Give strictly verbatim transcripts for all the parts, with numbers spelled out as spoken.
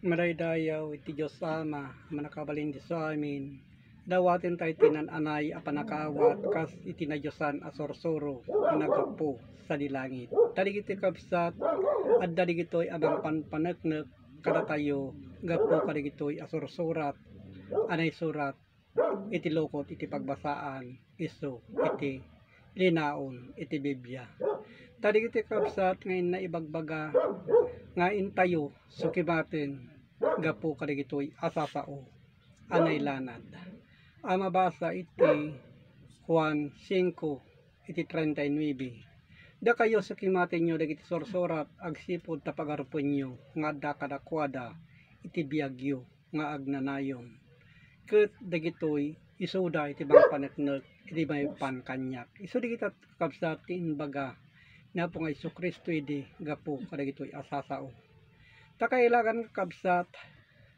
Madaydayaw iti Dios Ama a mannakabalin idiay amin. Dawaten tayo ti naan-anay a pannakaawat kas iti nadiosan a sursuro nga naggapu sadi langit. Ta dagitoy, kabsat, adda dagitoy a mangpanpaneknek kadatayo gapu kadagitoy a sursurat a naisurat iti lukot iti pagbasaan isu iti linaon iti Biblia. Ta dagitoy, kabsat, nga inna ibagbaga nga intayo sukimaten gapu kadagitoy a sasao a nailanad a mabasa iti Juan singko iti treinta y nuebe. Dakayo, sukimatenyo dagiti sursurat agsipud ta pagarupenyo nga adda kadakuada iti biagyo nga agnanayon. Ket dagitoy isuda iti mangpaneknek idi maipan kaniak. Isu dagita, kabsat, ti imbaga ni Apo nga Jesu-Cristo idi gapu kadagitoy a sasao. Ta kailangan, kabsat,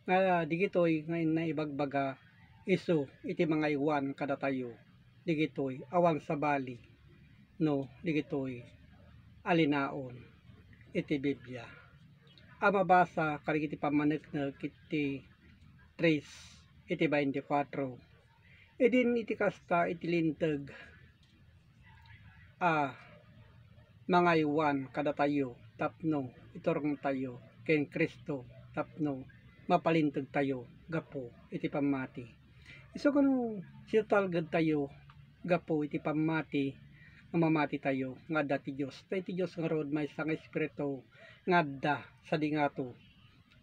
nga dagitoy nga inna ibagbaga isu iti mangaywan kadatayo dagitoy awan sabali no dagitoy a linaon iti Biblia a mabasa kadagiti pammaneknek iti tres iti baintikwatro. Idin iti kasta iti linteg a mangaywan kadatayo tapno iturongtayo ken Cristo tapno mapalintegtayo gapu iti pammati. Isu kano, sitalgedtayo gapu iti pammati nga mamatitayo nga adda ti Dios. Ta iti Dios ngarud maysa nga Espiritu nga adda sadi ngato.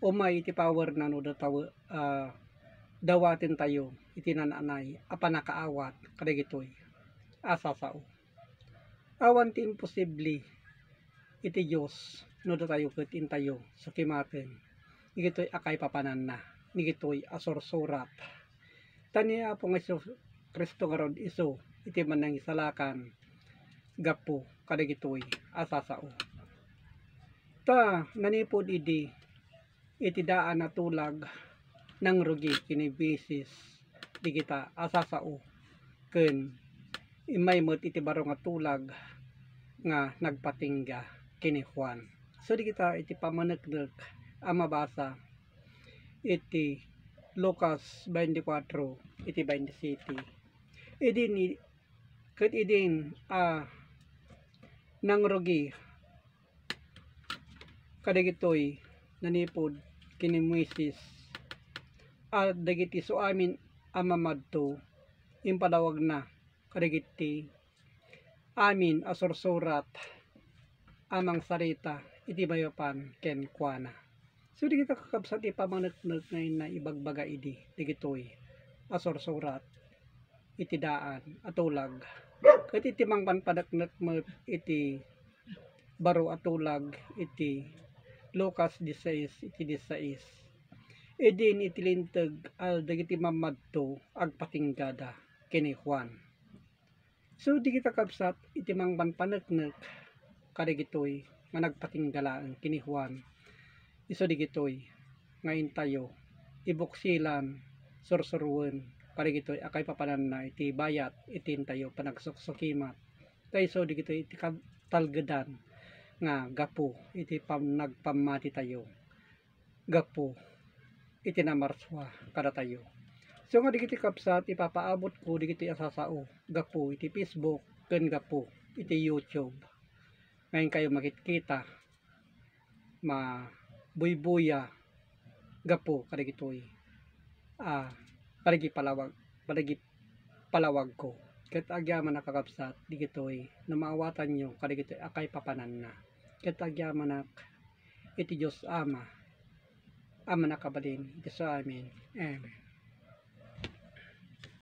Umay iti powerna no dataw-, ah, dawatentayo iti naan-anay a pannakaawat kadagitoy a sasao. Awan ti imposible iti Dios no datayo ket intayo sukimaten dagitoy a kaipapananna, dagitoy a sursurat. Ta ni Apo nga Jesu-Cristo ngarud isu iti mannangisalakan gapu kadagitoy a sasao. Ta nanipud idi iti daan a tulag, nangrugi ken buises dagita a sasao, ken immay met iti baro nga tulag nga nagpatingga ken ni Juan. So, dagita iti pammaneknek a mabasa iti Lucas twenty-four iti twenty-seven. Idin, ket idin a nangrugi kadagitoy nanipud ken ni Moises a dagiti suamin a mamadto, impadawagna kadagiti amin a sursurat a mangsarita iti maipapan kenkuana. So, dagita, kakabsat, ti pammaneknek nga inna ibagbaga idi dagitoy a sursurat iti daan a tulag. Ket iti mangpanpaneknek met iti baro a tulag iti Lucas diseis iti diseis. Idin iti linteg a dagiti mamadto agpatinggada ken ni Juan. So, dagita, kabsat, iti mangpanpaneknek kadagitoy nga nagpatingga laeng ken ni Juan, isu dagitoy nga intayo ibuksilan, sursuroen kadagitoy a kaipapananna iti bayat iti intayo panagsuksukimat. Ta isu dagitoy iti katalgedan nga gapu iti pam-, nagpammatitayo gapu iti namarsua kadatayo. So nga dagiti, kabsat, ipapaabotko dagiti a sasao gapu iti Facebook ken gapu iti YouTube. Nga inkayo makitkita, mabuybuya gapu kadagitoy a panagipalawag, panagipalawagko. Ket agyamanak, kakabsat, dagitoy no maawatanyo kadagitoy a kaipapananna. Ket agyamanak iti Dios Ama a mannakabalin iti suamin. Amen.